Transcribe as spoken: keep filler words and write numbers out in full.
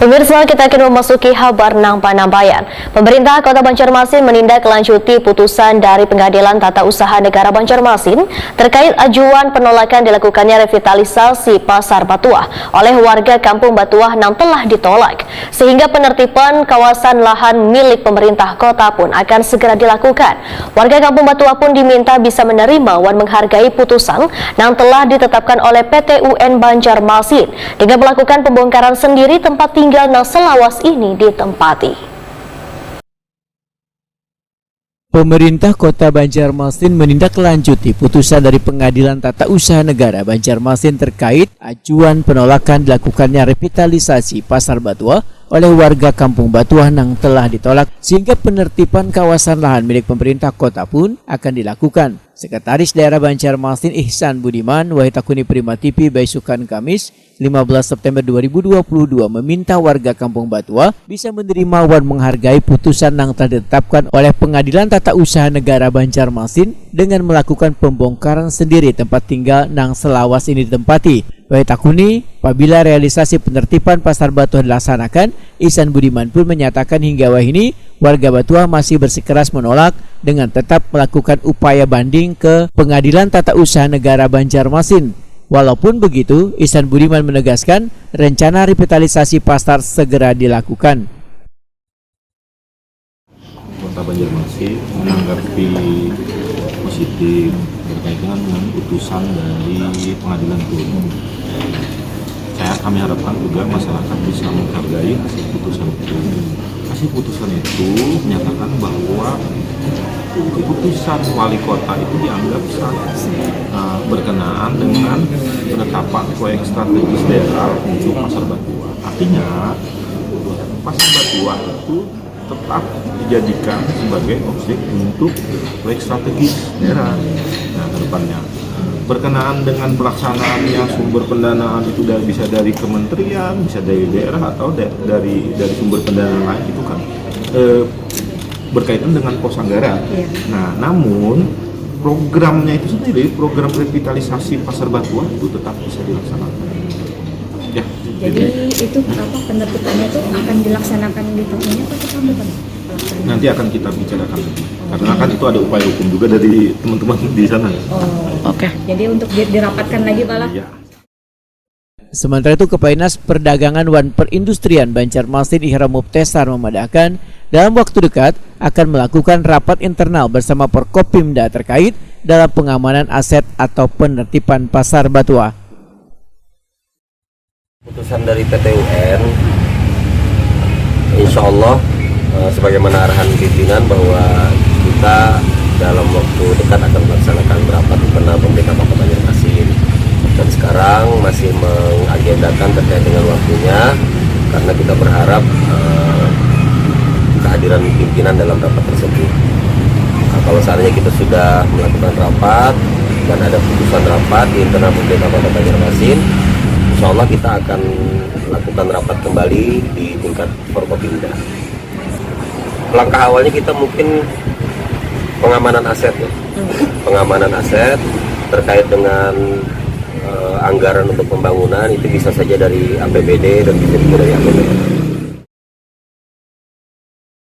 Pemirsa, kita akan memasuki habar nang panambayan. Pemerintah Kota Banjarmasin menindaklanjuti putusan dari Pengadilan Tata Usaha Negara Banjarmasin terkait ajuan penolakan dilakukannya revitalisasi Pasar Batuah oleh warga Kampung Batuah nang telah ditolak, sehingga penertiban kawasan lahan milik pemerintah kota pun akan segera dilakukan. Warga Kampung Batuah pun diminta bisa menerima wan menghargai putusan nang telah ditetapkan oleh P T U N Banjarmasin dengan melakukan pembongkaran sendiri tempat tinggal nang selawas ini ditempati. Pemerintah Kota Banjarmasin menindaklanjuti putusan dari Pengadilan Tata Usaha Negara Banjarmasin terkait ajuan penolakan dilakukannya revitalisasi Pasar Batuah oleh warga Kampung Batuah nang telah ditolak, sehingga penertiban kawasan lahan milik pemerintah kota pun akan dilakukan. Sekretaris Daerah Banjarmasin Ihsan Budiman wahi takuni Prima T V baisukan Kamis, lima belas September dua ribu dua puluh dua, meminta warga Kampung Batuah bisa menerima wan menghargai putusan nang telah ditetapkan oleh Pengadilan Tata Usaha Negara Banjarmasin dengan melakukan pembongkaran sendiri tempat tinggal nang selawas ini ditempati. Wahi takuni, pabila realisasi penertiban Pasar Batuah dilaksanakan, Ihsan Budiman pun menyatakan hingga wahini warga Batuah masih bersikeras menolak dengan tetap melakukan upaya banding ke Pengadilan Tata Usaha Negara Banjarmasin. Walaupun begitu, Ihsan Budiman menegaskan rencana revitalisasi pasar segera dilakukan. Kota Banjarmasin menanggapi positif berkaitan dengan putusan dari pengadilan itu. Saya, kami harapkan juga masyarakat bisa menghargai hasil putusan itu. Hasil putusan itu menyatakan bahwa keputusan wali kota itu dianggap sah, eh, berkenaan dengan penetapan proyek strategis daerah untuk Pasar Batuah. Artinya, Pasar Batuah itu tetap dijadikan sebagai objek untuk proyek strategis daerah. Nah, ke depannya, berkenaan dengan pelaksanaannya, sumber pendanaan itu dari, bisa dari kementerian, bisa dari daerah, atau da- dari dari sumber pendanaan lain, itu kan, eh, berkaitan dengan pos anggaran. Iya. Nah, namun programnya itu sendiri, program revitalisasi Pasar Batuah itu tetap bisa dilaksanakan. Ya. Jadi itu apa, penertibannya itu akan dilaksanakan di tahun ini atau tahun depan? Nanti akan kita bicarakan lagi. Karena kan itu ada upaya hukum juga dari teman-teman di sana. Oh, oke. Jadi untuk di- dirapatkan lagi, Pak lah. Ya. Sementara itu, Kepala Dinas Perdagangan wan Perindustrian Banjarmasin Ihram Mubtesar memadahkan dalam waktu dekat akan melakukan rapat internal bersama Forkopimda terkait dalam pengamanan aset atau penertiban Pasar Batuah. Putusan dari P T U N, insya Allah, eh, sebagaimana arahan pimpinan bahwa kita dalam waktu dekat akan melaksanakan rapat internal pemerintah Kota Banjarmasin. Dan sekarang masih mengagendakan terkait dengan waktunya, karena kita berharap, eh, kehadiran pimpinan dalam rapat tersebut. Nah, kalau seandainya kita sudah melakukan rapat dan ada putusan rapat di internal pemerintah Kota Banjarmasin, insya Allah kita akan lakukan rapat kembali di tingkat Forkopimda. Langkah awalnya kita mungkin pengamanan aset, ya. Pengamanan aset terkait dengan, eh, anggaran untuk pembangunan itu bisa saja dari A P B D dan bisa juga dari A P B N.